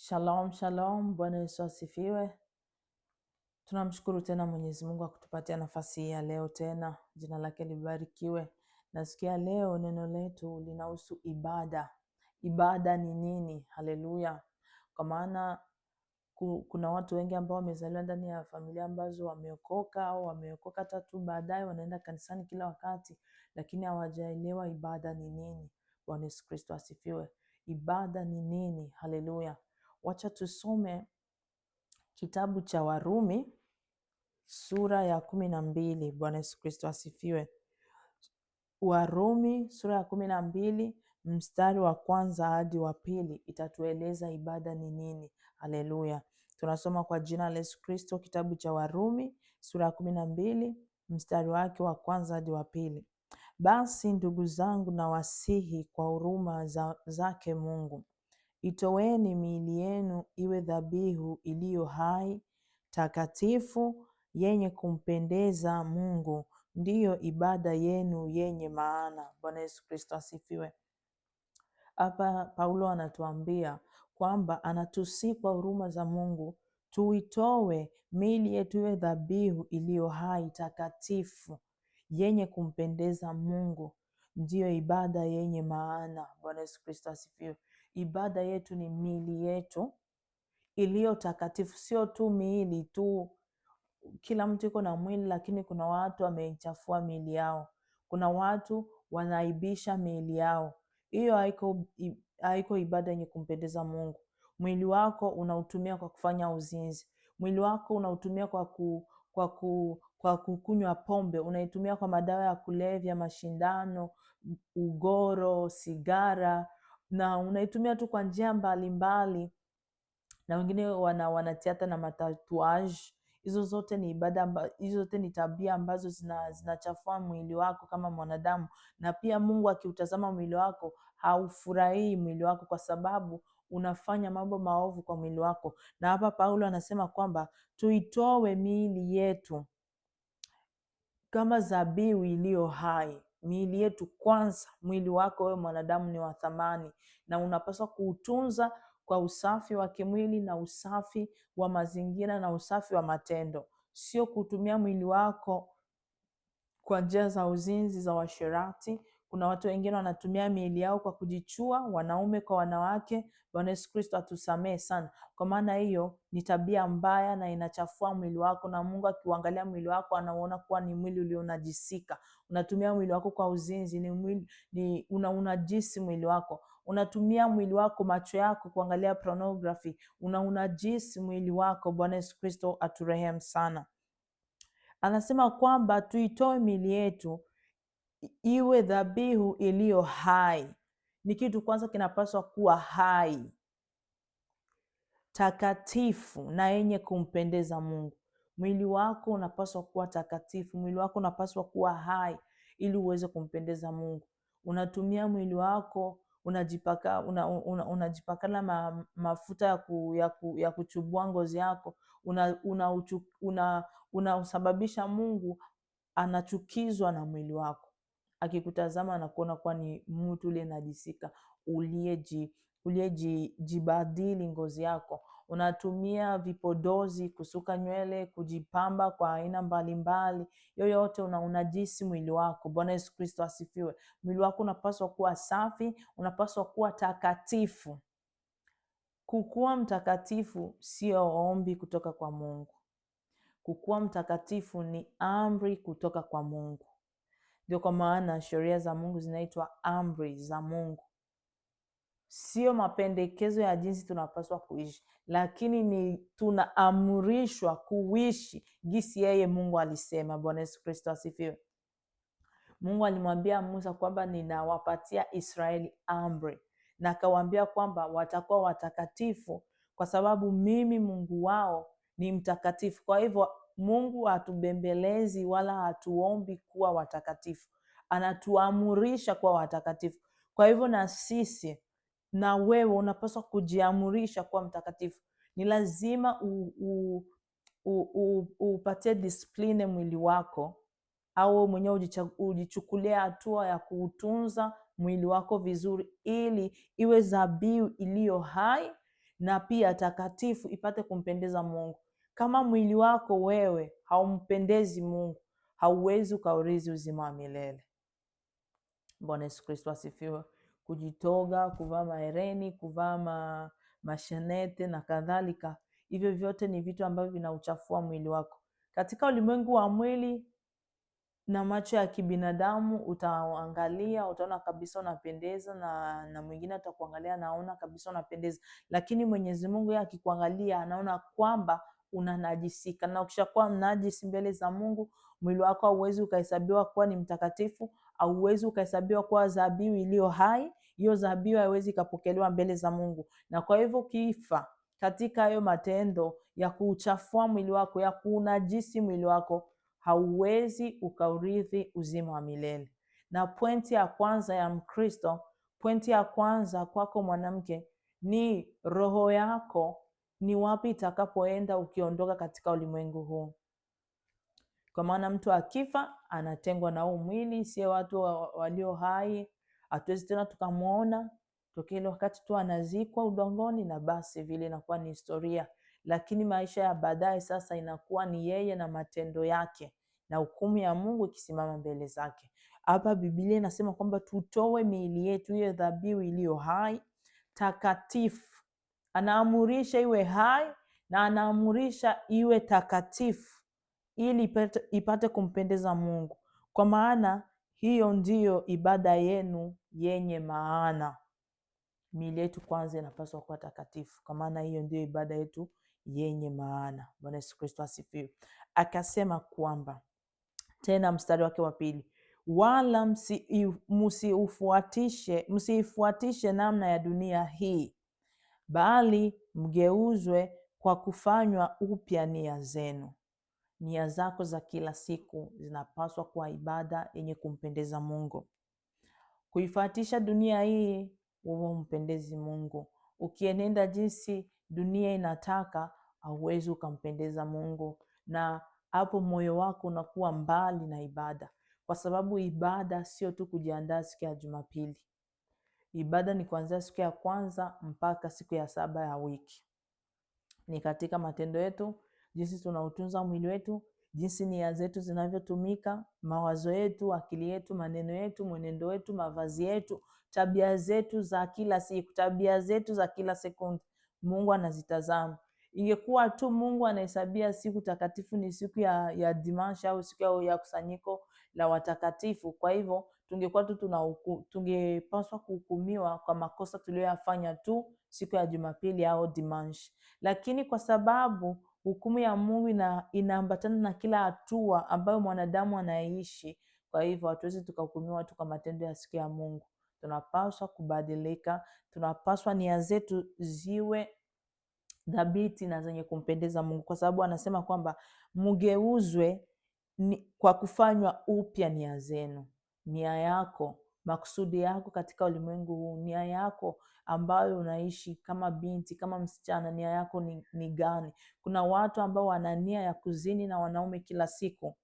Shalom, shalom. Bwana Yesu asifiwe. Tunamshukuru tena Mwenyezi Mungu akutupatia nafasi hii ya leo tena, jina lake libarikiwe. Na siku ya leo neno letu linahusu ibada. Ibada ni nini? Haleluya! Kwa maana kuna watu wengi ambao wamezaliwa ndani ya familia ambazo wameokoka au wameokoka hata tu baadaye, wanaenda kanisani kila wakati, lakini hawajaelewa ibada ni nini. Bwana Yesu Kristo asifiwe. Ibada ni nini? Haleluya! Wacha tusome kitabu cha Warumi sura ya 12. Bwana Yesu Kristo asifiwe. Warumi sura ya 12 mstari wa kwanza hadi wa pili itatueleza ibada ni nini. Haleluya! Tunasoma kwa jina la Yesu Kristo, kitabu cha Warumi sura ya 12 mstari wake wa kwanza hadi wa pili. Basi ndugu zangu, nawasihi kwa huruma zake Mungu, itoweni miili yenu iwe dhabihu iliyo hai, takatifu, yenye kumpendeza Mungu, ndiyo ibada yenu yenye maana. Bwana Yesu Kristo asifiwe. Hapa Paulo anatuambia kwamba anatusihi kwa huruma za Mungu tuitowe miili yetu iwe dhabihu iliyo hai, takatifu, yenye kumpendeza Mungu, ndiyo ibada yenye maana. Bwana Yesu Kristo asifiwe. Ibada yetu ni miili yetu iliyo takatifu, sio tu miili tu. Kila mtu iko na mwili, lakini kuna watu wameichafua miili yao, kuna watu wanaibisha miili yao. Hiyo haiko ibada yenye kumpendeza Mungu. Mwili wako unautumia kwa kufanya uzinzi, mwili wako unautumia kwa kukunywa pombe, unaitumia kwa madawa ya kulevya, mashindano, ugoro, sigara, na unaitumia tu kwa njia mbalimbali, na wengine wanatia hata na matatuage. Hizo zote ni ibada, hizo zote ni tabia ambazo zinachafua mwili wako kama mwanadamu, na pia Mungu akiutazama mwili wako haufurahii mwili wako kwa sababu unafanya mambo maovu kwa mwili wako. Na hapa Paulo anasema kwamba tuitoe miili yetu kama zabihu iliyo hai. Miili yetu kwanza, mwili wako wewe mwanadamu ni wa thamani na unapaswa kuutunza kwa usafi wa kimwili na usafi wa mazingira na usafi wa matendo, sio kutumia mwili wako kwa njia za uzinzi za uasherati. Kuna watu wengine wanatumia miili yao kwa kujichua, wanaume kwa wanawake. Bwana Yesu Kristo atusamee sana, kwa maana hiyo ni tabia mbaya na inachafua mwili wako, na Mungu akiuangalia mwili wako anauona kuwa ni mwili ulionajisika. Unatumia mwili wako kwa uzinzi, ni mwili, ni una unajisi mwili wako. Unatumia mwili wako, macho yako kuangalia pornography, una unajisi mwili wako. Bwana Yesu Kristo aturehemu sana. Anasema kwamba tuitoe miili yetu iwe dhabihu iliyo hai. Ni kitu kwanza kinapaswa kuwa hai, takatifu na yenye kumpendeza Mungu. Mwili wako unapaswa kuwa takatifu, mwili wako unapaswa kuwa hai ili uweze kumpendeza Mungu. Unatumia mwili wako, unajipaka, unajipakana mafuta ya kuchubua ngozi yako, unausababisha Mungu anachukizwa na mwili wako. Akikutazama na kuona kuwa ni mtu uliyenajisika, uliyejibadili ngozi yako. Unatumia vipodozi kusuka nywele, kujipamba kwa aina mbalimbali, yoyote unajisi mwili wako. Bwana Yesu Kristo asifiwe. Mwili wako unapaswa kuwa safi, unapaswa kuwa takatifu. Kukuwa mtakatifu sio ombi kutoka kwa Mungu. Kukuwa mtakatifu ni amri kutoka kwa Mungu. Ndio kwa maana sheria za Mungu zinaitwa amri za Mungu, sio mapendekezo ya jinsi tunapaswa kuishi, lakini ni tunaamrishwa kuishi jinsi yeye Mungu alisema. Bwana Yesu Kristo asifiwe. Mungu alimwambia Musa kwamba ninawapatia Israeli amri, na akawaambia kwamba watakuwa watakatifu kwa sababu mimi Mungu wao ni mtakatifu. Kwa hivyo Mungu hatubembelezi wala hatuombi kuwa watakatifu, anatuamurisha kuwa watakatifu. Kwa hivyo na sisi na wewe unapaswa kujiamurisha kuwa mtakatifu. Ni lazima upatie disipline mwili wako, au wewe mwenyewe ujichukulie hatua ya kuutunza mwili wako vizuri, ili iwe dhabihu iliyo hai na pia takatifu, ipate kumpendeza Mungu. Kama mwili wako wewe haumpendezi Mungu, hauwezi ukaurithi uzima wa milele. Bwana Yesu Kristo asifiwe. Kujitoga, kuvaa mahereni, kuvaa mashenete na kadhalika, hivyo vyote ni vitu ambavyo vinauchafua mwili wako. Katika ulimwengu wa mwili na macho ya kibinadamu utaangalia, utaona kabisa unapendeza, na mwingine atakuangalia naona kabisa unapendeza, lakini Mwenyezi Mungu yeye akikuangalia anaona kwamba unanajisika, na ukishakuwa mnajisi mbele za Mungu, mwili wako hauwezi ukahesabiwa kuwa ni mtakatifu, hauwezi ukahesabiwa kuwa dhabihu iliyo hai. Hiyo dhabihu haiwezi ikapokelewa mbele za Mungu, na kwa hivyo kifa katika hayo matendo ya kuuchafua mwili wako, ya kuunajisi mwili wako, hauwezi ukaurithi uzima wa milele. Na pointi ya kwanza ya Mkristo, pointi ya kwanza kwako mwanamke ni roho yako ni wapi itakapoenda ukiondoka katika ulimwengu huu. Kwa maana mtu akifa anatengwa na huu mwili, sio watu walio hai, hatuwezi tena tukamwona tokea wakati tu anazikwa udongoni, na basi vile inakuwa ni historia. Lakini maisha ya baadaye sasa inakuwa ni yeye na matendo yake na hukumu ya Mungu ikisimama mbele zake. Hapa Biblia inasema kwamba tutoe miili yetu iwe dhabihu iliyo hai, takatifu. Anaamurisha iwe hai na anaamurisha iwe takatifu ili ipate kumpendeza Mungu, kwa maana hiyo ndiyo ibada yenu yenye maana. Miili yetu kwanza inapaswa kuwa takatifu, kwa maana hiyo ndiyo ibada yetu yenye maana. Bwana Yesu Kristo asifiwe. Akasema kwamba tena, mstari wake wa pili, wala msiifuatishe namna ya dunia hii, bali mgeuzwe kwa kufanywa upya nia zenu. Nia zako za kila siku zinapaswa kuwa ibada yenye kumpendeza Mungu. Kuifuatisha dunia hii, wewe humpendezi Mungu. Ukienenda jinsi dunia inataka, hauwezi ukampendeza Mungu, na hapo moyo wako unakuwa mbali na ibada, kwa sababu ibada sio tu kujiandaa siku ya Jumapili. Ibada ni kuanzia siku ya kwanza mpaka siku ya saba ya wiki. Ni katika matendo yetu, jinsi tunautunza mwili wetu, jinsi nia zetu zinavyotumika, mawazo yetu, akili yetu, maneno yetu, mwenendo wetu, mavazi yetu, tabia zetu za kila siku, tabia zetu za kila sekunde, Mungu anazitazama. Ingekuwa tu Mungu anahesabia siku takatifu ni siku ya dimanche au siku ya kusanyiko la watakatifu, kwa hivyo tungekuwa tu tungepaswa kuhukumiwa kwa makosa tuliyoyafanya tu siku ya Jumapili au dimanche. Lakini kwa sababu hukumu ya Mungu inaambatana na kila hatua ambayo mwanadamu anaishi, kwa hivyo hatuwezi tukahukumiwa tu kwa matendo ya siku ya Mungu. Tunapaswa kubadilika, tunapaswa nia zetu ziwe dhabiti na zenye kumpendeza Mungu, kwa sababu anasema kwamba mgeuzwe kwa kufanywa upya nia zenu. Nia yako, makusudi yako katika ulimwengu huu, nia yako ambayo unaishi kama binti, kama msichana, nia yako ni gani? Kuna watu ambao wana nia ya kuzini na wanaume kila siku.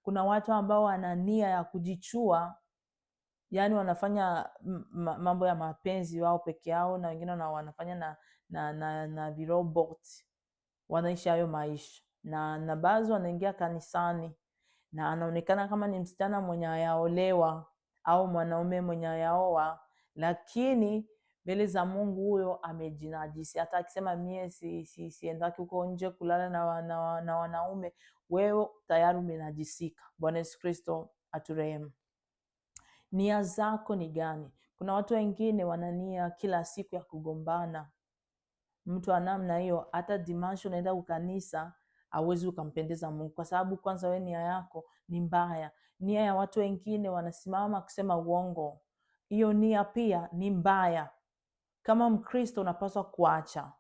Kuna watu ambao wana nia ya kujichua, yani wanafanya mambo ya mapenzi wao peke yao, na wengine wanafanya na virobot, wanaishi hayo maisha, na baadhi wanaingia kanisani na anaonekana kama ni msichana mwenye hayaolewa au mwanaume mwenye hayaoa, lakini mbele za Mungu huyo amejinajisi. Hata akisema mie siendaki huko nje kulala na wanaume, wewe tayari umenajisika. Bwana Yesu Kristo aturehemu. Nia zako ni gani? Kuna watu wengine wana nia kila siku ya kugombana. Mtu wa namna hiyo, hata dimanche unaenda kukanisa, hauwezi ukampendeza Mungu, kwa sababu kwanza wewe nia yako ni mbaya. Nia ya watu wengine wanasimama kusema uongo, hiyo nia pia ni mbaya. Kama Mkristo unapaswa kuacha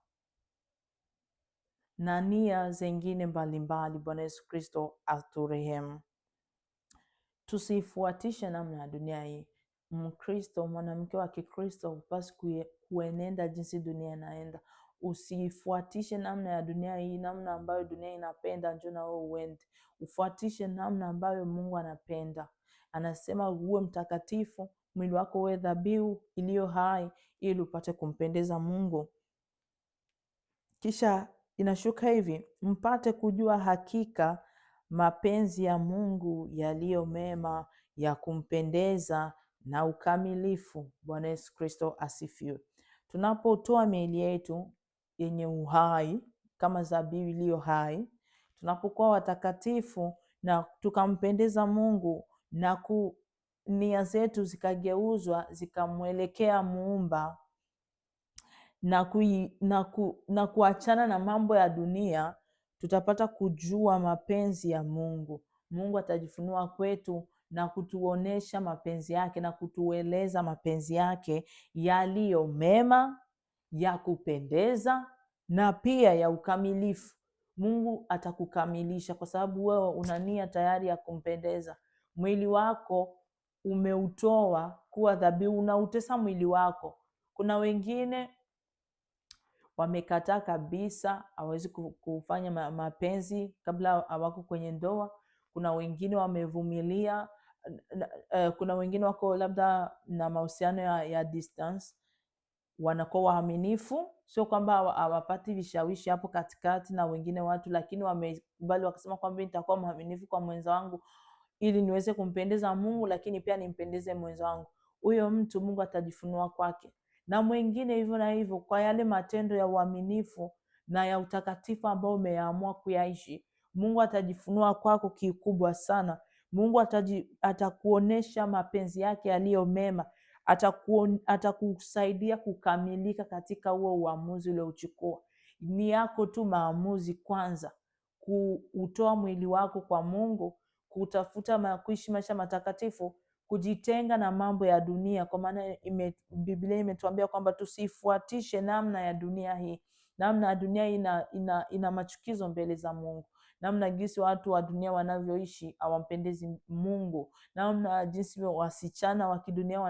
na nia zingine mbalimbali. Bwana Yesu Kristo aturehemu. Tusifuatishe namna ya dunia hii. Mkristo, mwanamke wa Kikristo hupaswi kuenenda jinsi dunia inaenda. Usifuatishe namna ya dunia hii, namna ambayo dunia inapenda njoo na wewe uende. Ufuatishe namna ambayo Mungu anapenda. Anasema uwe mtakatifu, mwili wako uwe dhabihu iliyo hai, ili upate kumpendeza Mungu. Kisha inashuka hivi, mpate kujua hakika mapenzi ya Mungu yaliyo mema, ya kumpendeza na ukamilifu. Bwana Yesu Kristo asifiwe. Tunapotoa miili yetu yenye uhai kama zabihu iliyo hai, tunapokuwa watakatifu na tukampendeza Mungu na nia zetu zikageuzwa zikamwelekea Muumba na kuachana na mambo ya dunia, tutapata kujua mapenzi ya Mungu. Mungu atajifunua kwetu na kutuonesha mapenzi yake na kutueleza mapenzi yake yaliyo mema, ya kupendeza na pia ya ukamilifu. Mungu atakukamilisha kwa sababu wewe una nia tayari ya kumpendeza. Mwili wako umeutoa kuwa dhabihu, unautesa mwili wako. Kuna wengine wamekataa kabisa, hawawezi kufanya mapenzi kabla hawako kwenye ndoa. Kuna wengine wamevumilia, kuna wengine wako labda na mahusiano ya distance, wanakuwa waaminifu, sio kwamba hawapati vishawishi hapo katikati na wengine watu, lakini wamekubali wakasema kwamba nitakuwa mwaminifu kwa mwenza wangu ili niweze kumpendeza Mungu, lakini pia nimpendeze mwenza wangu. Huyo mtu Mungu atajifunua kwake. Na mwingine hivyo na hivyo, kwa yale matendo ya uaminifu na ya utakatifu ambao umeamua kuyaishi, Mungu atajifunua kwako kikubwa sana. Mungu atakuonesha mapenzi yake yaliyo mema, atakusaidia kukamilika katika huo uamuzi uliochukua. Ni yako tu maamuzi kwanza, kuutoa mwili wako kwa Mungu, kutafuta kuishi maisha matakatifu, kujitenga na mambo ya dunia, kwa maana Biblia imetuambia kwamba tusifuatishe namna ya dunia hii. Namna ya dunia hii ina machukizo mbele za Mungu. Namna jinsi watu wa dunia wanavyoishi hawampendezi Mungu. Namna jinsi wasichana wa kidunia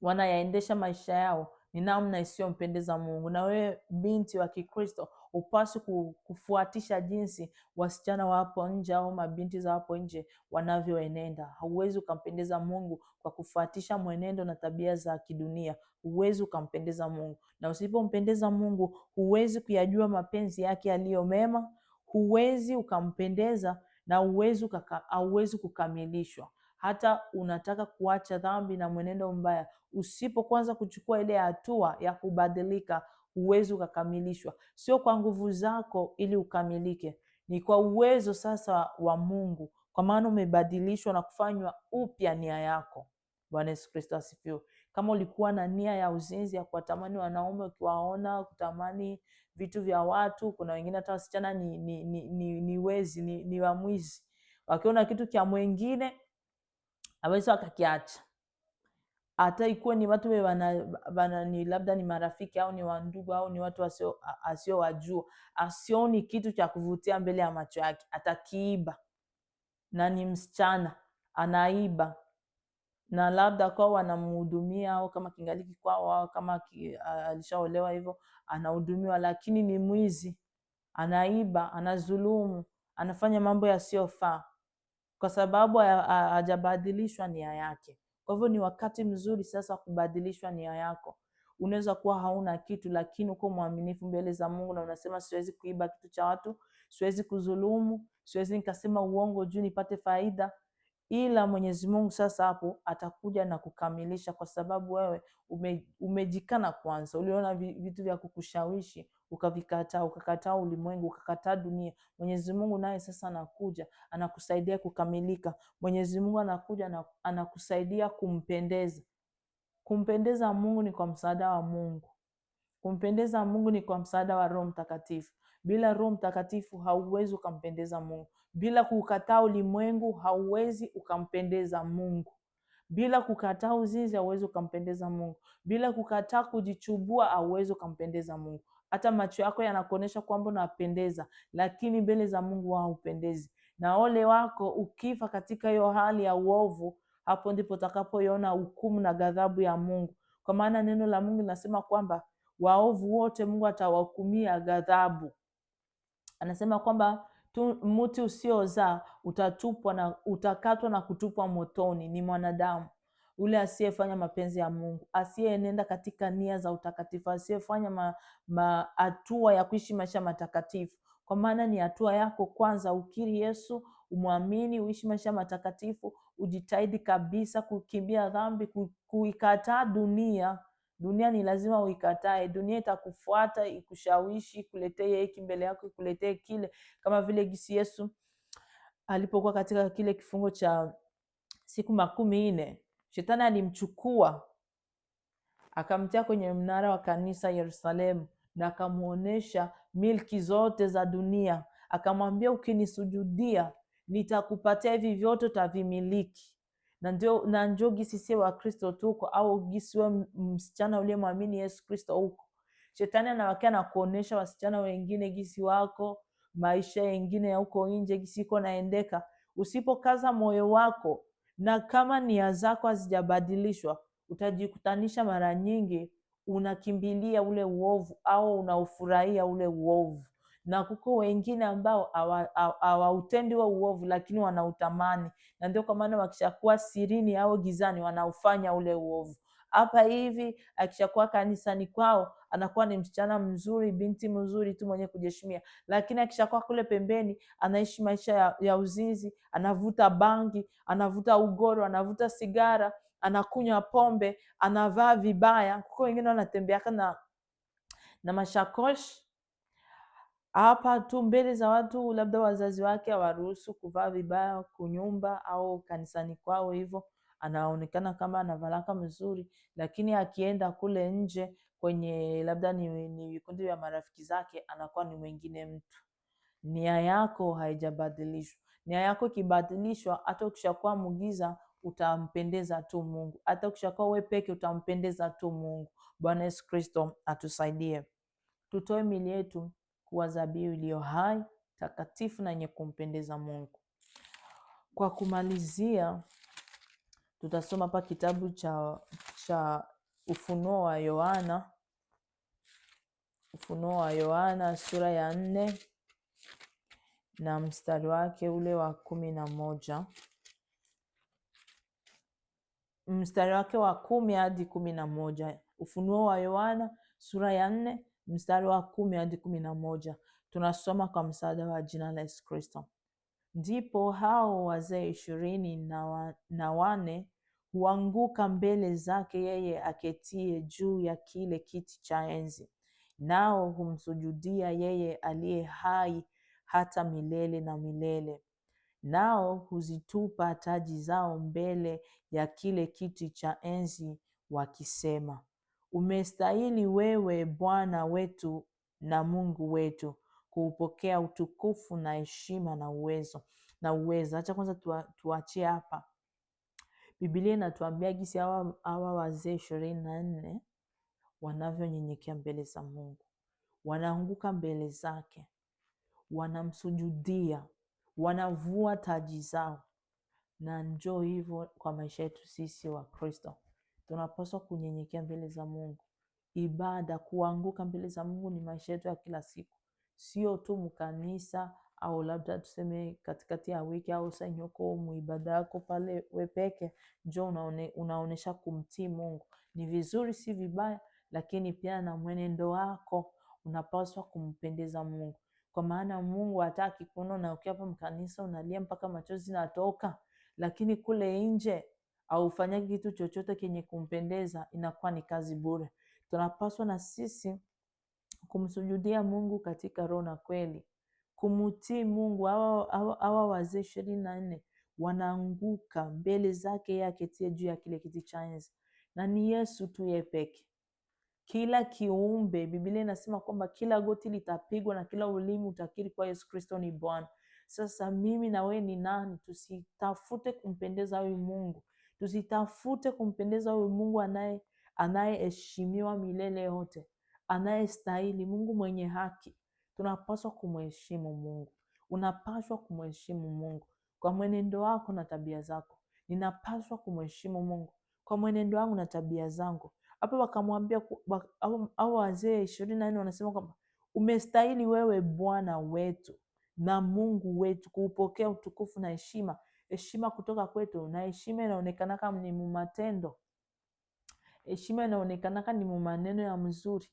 wanayaendesha maisha yao ni namna isiyompendeza Mungu. Na wewe binti wa Kikristo upaswi kufuatisha jinsi wasichana wa hapo nje au mabinti za hapo nje wanavyoenenda. Hauwezi ukampendeza Mungu kwa kufuatisha mwenendo na tabia za kidunia. Huwezi ukampendeza Mungu, na usipompendeza Mungu huwezi kuyajua mapenzi yake yaliyo mema, huwezi ukampendeza na hauwezi kukamilishwa. Hata unataka kuacha dhambi na mwenendo mbaya, usipo kwanza kuchukua ile hatua ya kubadilika, huwezi ukakamilishwa. Sio kwa nguvu zako ili ukamilike, ni kwa uwezo sasa wa Mungu, kwa maana umebadilishwa na kufanywa upya nia yako. Bwana Yesu Kristo asifiwe. Kama ulikuwa na nia ya uzinzi, ya kuwatamani wanaume, ukiwaona kutamani vitu vya watu, kuna wengine hata wasichana ni wezi, ni wamwizi, wakiona kitu cha mwingine hawezi wakakiacha, hata ikuwe ni watu wana ni labda ni marafiki au ni wandugu au ni watu asiowajua, asioni kitu cha kuvutia mbele ya macho yake, atakiiba. Na ni msichana anaiba, na labda kwao wanamhudumia au kama kingaliki kwao au kama alishaolewa hivyo anahudumiwa, lakini ni mwizi, anaiba, anazulumu, anafanya mambo yasiyofaa kwa sababu hajabadilishwa nia yake. Kwa hivyo ni wakati mzuri sasa kubadilishwa nia yako. Unaweza kuwa hauna kitu, lakini uko mwaminifu mbele za Mungu na unasema siwezi kuiba kitu cha watu, siwezi kudhulumu, siwezi nikasema uongo juu nipate faida. Ila Mwenyezi Mungu sasa hapo atakuja na kukamilisha, kwa sababu wewe umejikana kwanza. Uliona vitu vya kukushawishi ukavikataa, ukakataa ulimwengu, ukakataa dunia. Mwenyezi Mungu naye sasa anakuja anakusaidia kukamilika. Mwenyezi Mungu anakuja na anakusaidia kumpendeza. Kumpendeza Mungu ni kwa msaada wa Mungu. Kumpendeza Mungu ni kwa msaada wa Roho Mtakatifu. Bila Roho Mtakatifu hauwezi ukampendeza Mungu. Bila kukataa ulimwengu hauwezi ukampendeza Mungu. Bila kukataa uzinzi hauwezi ukampendeza Mungu. Bila kukataa kujichubua hauwezi ukampendeza Mungu. Hata macho yako yanakuonyesha kwamba unapendeza, lakini mbele za Mungu haupendezi. Na ole wako ukifa katika hiyo hali ya uovu, hapo ndipo utakapoiona hukumu na ghadhabu ya Mungu. Kwa maana neno la Mungu linasema kwamba waovu wote Mungu atawahukumia ghadhabu. Anasema kwamba mti usiozaa utatupwa na utakatwa na kutupwa motoni. Ni mwanadamu. Ule asiyefanya mapenzi ya Mungu, asiyenenda katika nia za utakatifu, asiyefanya hatua ya kuishi maisha matakatifu. Kwa maana ni hatua yako kwanza, ukiri Yesu, umwamini, uishi maisha matakatifu, ujitahidi kabisa kukimbia dhambi, kuikataa dunia. Dunia ni lazima uikatae. Dunia itakufuata, ikushawishi, ikuletee hiki mbele yako, ikuletee kile, kama vile gisi Yesu alipokuwa katika kile kifungo cha siku 40, shetani alimchukua akamtia kwenye mnara wa kanisa Yerusalemu na akamuonesha milki zote za dunia, akamwambia ukinisujudia nitakupatia hivi vyote utavimiliki. Na ndio na njoo gisi sie wa Kristo tuko, au gisi we msichana uliyemwamini Yesu Kristo huko. Shetani anawakia na kuonesha wasichana wengine gisi wako maisha yengine ya huko nje gisi iko naendeka. Usipokaza moyo wako na kama nia zako hazijabadilishwa, utajikutanisha mara nyingi unakimbilia ule uovu au unaufurahia ule uovu. Na kuko wengine ambao hawautendi wa uovu lakini wanautamani, na ndio kwa maana wakishakuwa sirini au gizani wanaufanya ule uovu. Hapa hivi akishakuwa kanisani kwao anakuwa ni msichana mzuri, binti mzuri tu mwenye kujiheshimia, lakini akishakuwa kule pembeni anaishi maisha ya uzinzi, anavuta bangi, anavuta ugoro, anavuta sigara, anakunywa pombe, anavaa vibaya. Kuko wengine wanatembeaka na mashakoshi hapa tu mbele za watu, labda wazazi wake hawaruhusu kuvaa vibaya kunyumba au kanisani kwao, hivyo anaonekana kama anavalaka mzuri, lakini akienda kule nje kwenye labda ni vikundi vya marafiki zake, anakuwa ni mwingine mtu. Nia yako haijabadilishwa. Nia yako ikibadilishwa, hata ukishakuwa mugiza utampendeza tu Mungu, hata ukishakuwa wewe peke utampendeza tu Mungu. Bwana Yesu Kristo atusaidie, tutoe mili yetu kuwa dhabihu iliyo hai, takatifu na yenye kumpendeza Mungu. Kwa kumalizia, tutasoma hapa kitabu cha Ufunuo wa Yohana, Ufunuo wa Yohana sura ya 4 na mstari wake ule wa 11, mstari wake wa 10 hadi 11. Ufunuo wa Yohana sura ya 4 mstari wa 10 hadi 11. Tunasoma kwa msaada wa jina la Yesu Kristo. Ndipo hao wazee 24 huanguka mbele zake yeye aketie juu ya kile kiti cha enzi, nao humsujudia yeye aliye hai hata milele na milele. Nao huzitupa taji zao mbele ya kile kiti cha enzi wakisema, umestahili wewe Bwana wetu na Mungu wetu kuupokea utukufu na heshima na uwezo na uweza. Acha kwanza tuachie hapa. Biblia inatuambia jinsi hawa wazee 24 wanavyonyenyekea mbele za Mungu, wanaanguka mbele zake, wanamsujudia, wanavua taji zao. Na njoo hivyo kwa maisha yetu sisi wa Kristo, tunapaswa kunyenyekea mbele za Mungu. Ibada, kuanguka mbele za Mungu ni maisha yetu ya kila siku, sio tu mkanisa au labda tuseme katikati ya wiki au saa nyoko muibada yako pale we peke, njoo unaonesha kumtii Mungu. Ni vizuri, si vibaya, lakini pia na mwenendo wako unapaswa kumpendeza Mungu, kwa maana Mungu hataki kuona na ukiwa hapa mkanisa unalia mpaka machozi natoka, lakini kule nje haufanyagi kitu chochote kenye kumpendeza, inakuwa ni kazi bure. Tunapaswa na sisi kumsujudia Mungu katika roho na kweli, kumtii Mungu. Hawa wazee 24 wanaanguka mbele zake yeye aketie juu ya kile kiti cha enzi, na ni Yesu tu yeye peke. Kila kiumbe, Biblia inasema kwamba kila goti litapigwa na kila ulimi utakiri kwa Yesu Kristo ni Bwana. Sasa mimi na wewe ni nani? Tusitafute kumpendeza huyu Mungu, tusitafute kumpendeza huyu Mungu anayeheshimiwa milele yote, anayestahili, Mungu mwenye haki. Tunapaswa kumheshimu Mungu. Unapaswa kumheshimu Mungu kwa mwenendo wako na tabia zako. Ninapaswa kumheshimu Mungu kwa mwenendo wangu na tabia zangu. Hapo wakamwambia hao wazee 24 wanasema kwamba umestahili wewe Bwana wetu na Mungu wetu kuupokea utukufu na heshima. Heshima kutoka kwetu, na heshima inaonekana kama ni mumatendo, heshima inaonekana ni mumaneno ya mzuri.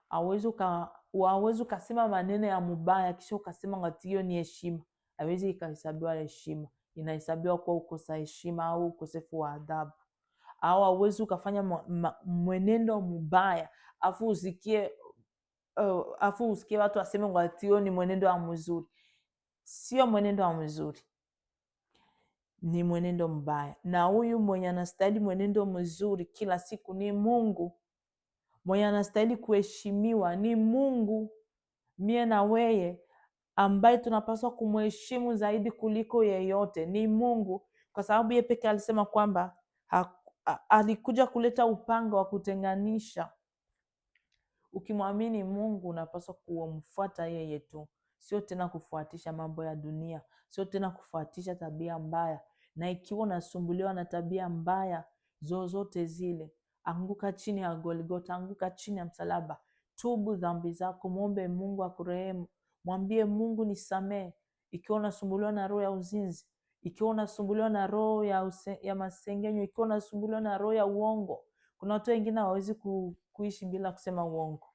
Hawezi ukasema maneno ya mubaya kisha ukasema ngati hiyo ni heshima. Haiwezi ikahesabiwa heshima, inahesabiwa kuwa ukosa heshima au ukosefu wa adabu. Au hauwezi ukafanya mwenendo mubaya afu usikie watu waseme ngati hiyo ni mwenendo wa mzuri. Sio mwenendo wa mzuri, ni mwenendo mbaya. Na huyu mwenye anastahili mwenendo mzuri kila siku ni Mungu. Mwenye anastahili kuheshimiwa ni Mungu. Mie na weye ambaye tunapaswa kumheshimu zaidi kuliko yeyote ni Mungu, kwa sababu yeye pekee alisema kwamba alikuja kuleta upanga wa kutenganisha. Ukimwamini Mungu unapaswa kumfuata yeye tu, sio tena kufuatisha mambo ya dunia, sio tena kufuatisha tabia mbaya. Na ikiwa unasumbuliwa na tabia mbaya zozote zile, anguka chini ya Golgotha, anguka chini ya msalaba, tubu dhambi zako, mwombe Mungu akurehemu, mwambie Mungu nisamee. Ikiwa unasumbuliwa na roho ya uzinzi, ikiwa unasumbuliwa na roho ya masengenyo, ikiwa unasumbuliwa na roho ya uongo. Kuna watu wengine hawawezi kuishi bila kusema uongo.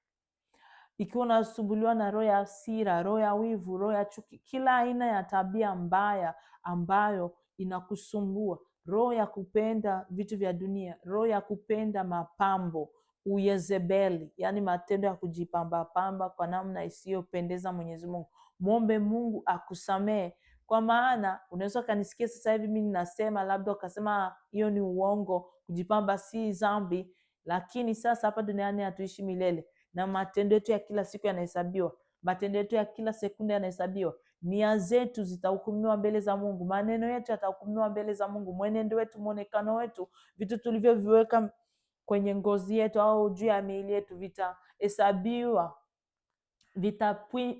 Ikiwa unasumbuliwa na roho ya hasira, roho ya wivu, roho ya chuki, kila aina ya tabia mbaya ambayo inakusumbua, roho ya kupenda vitu vya dunia, roho ya kupenda mapambo, uyezebeli, yani matendo ya kujipamba pamba kwa namna isiyopendeza Mwenyezi Mungu, mwombe Mungu akusamee. Kwa maana unaweza ukanisikia sasa hivi mimi ninasema, labda ukasema hiyo ni uongo, kujipamba si dhambi, lakini sasa hapa duniani hatuishi milele, na matendo yetu ya kila siku yanahesabiwa, matendo yetu ya kila sekunde yanahesabiwa. Nia zetu zitahukumiwa mbele za Mungu, maneno yetu yatahukumiwa mbele za Mungu, mwenendo wetu, mwonekano wetu, vitu tulivyoviweka kwenye ngozi yetu au juu ya miili yetu vitahesabiwa,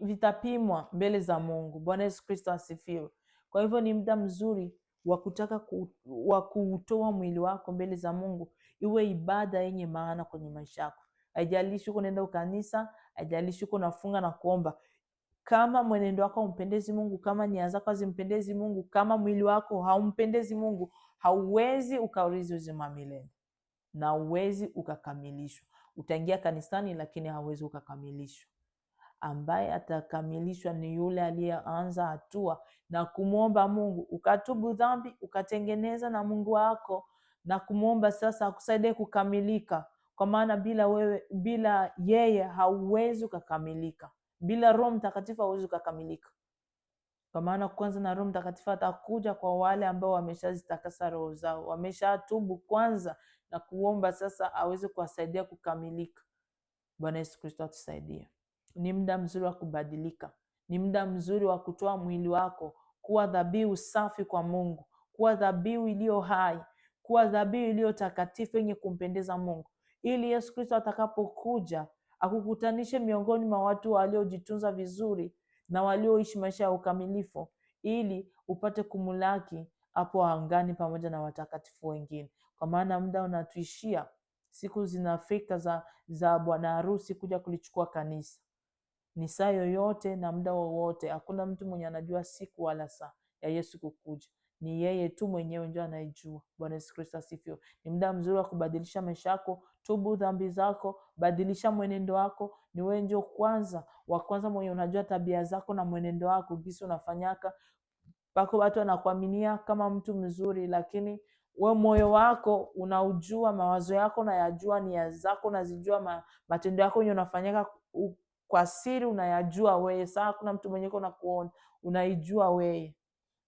vitapimwa mbele za Mungu. Bwana Yesu Kristo asifiwe. Kwa hivyo ni muda mzuri wa kutaka wa kuutoa mwili wako mbele za Mungu, iwe ibada yenye maana kwenye maisha yako. Haijalishi uko unaenda kanisa, haijalishi uko unafunga na kuomba. Kama mwenendo wako haumpendezi Mungu, kama nia zako hazimpendezi Mungu, kama mwili wako haumpendezi Mungu, hauwezi ukaurithi uzima milele na huwezi ukakamilishwa. Utaingia kanisani lakini hauwezi ukakamilishwa. Ambaye atakamilishwa ni yule aliyeanza hatua na kumwomba Mungu, ukatubu dhambi, ukatengeneza na Mungu wako na kumwomba sasa akusaidie kukamilika, kwa maana bila wewe, bila yeye hauwezi ukakamilika. Bila Roho Mtakatifu hauwezi ukakamilika. Kwa maana kwanza na Roho Mtakatifu atakuja kwa wale ambao wameshazitakasa roho zao, wameshatubu kwanza na kuomba sasa aweze kuwasaidia kukamilika. Bwana Yesu Kristo atusaidie. Ni muda mzuri wa kubadilika, ni muda mzuri wa kutoa mwili wako kuwa dhabihu safi kwa Mungu, kuwa dhabihu iliyo hai, kuwa dhabihu iliyo takatifu yenye kumpendeza Mungu, ili Yesu Kristo atakapokuja akukutanishe miongoni mwa watu waliojitunza vizuri na walioishi maisha ya ukamilifu, ili upate kumulaki hapo angani pamoja na watakatifu wengine. Kwa maana muda unatuishia, siku zinafika za bwana harusi kuja kulichukua kanisa. Ni saa yoyote na muda wowote. Hakuna mtu mwenye anajua siku wala saa ya Yesu kukuja. Ni yeye tu mwenyewe ndio anayejua. Bwana Yesu Kristo asifiwe. Ni muda mzuri wa kubadilisha maisha yako. Tubu dhambi zako, badilisha mwenendo wako. Ni wewe ndio kwanza wa kwanza mwenye unajua tabia zako na mwenendo wako, jinsi unafanyaka. Pako watu wanakuaminia kama mtu mzuri, lakini we moyo wako unaujua, mawazo yako unayajua, nia zako unazijua, matendo yako yenye unafanyaka kwa siri unayajua wewe. Saa kuna mtu mwenye unakuona, unaijua wewe.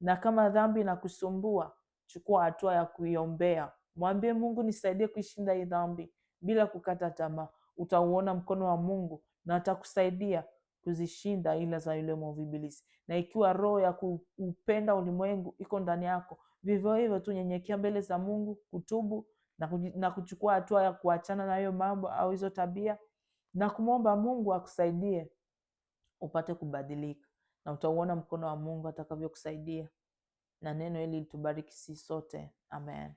Na kama dhambi inakusumbua, chukua hatua ya kuiombea. Mwambie Mungu, nisaidie kuishinda hii dhambi bila kukata tamaa. Utauona mkono wa Mungu na atakusaidia kuzishinda ila za yule mwovu Ibilisi. Na ikiwa roho ya kuupenda ulimwengu iko ndani yako, vivyo hivyo tu nyenyekea mbele za Mungu, kutubu na kuchukua hatua ya kuachana na hiyo mambo au hizo tabia, na kumwomba Mungu akusaidie upate kubadilika, na utauona mkono wa Mungu atakavyokusaidia. Na neno hili litubariki sisi sote, amen.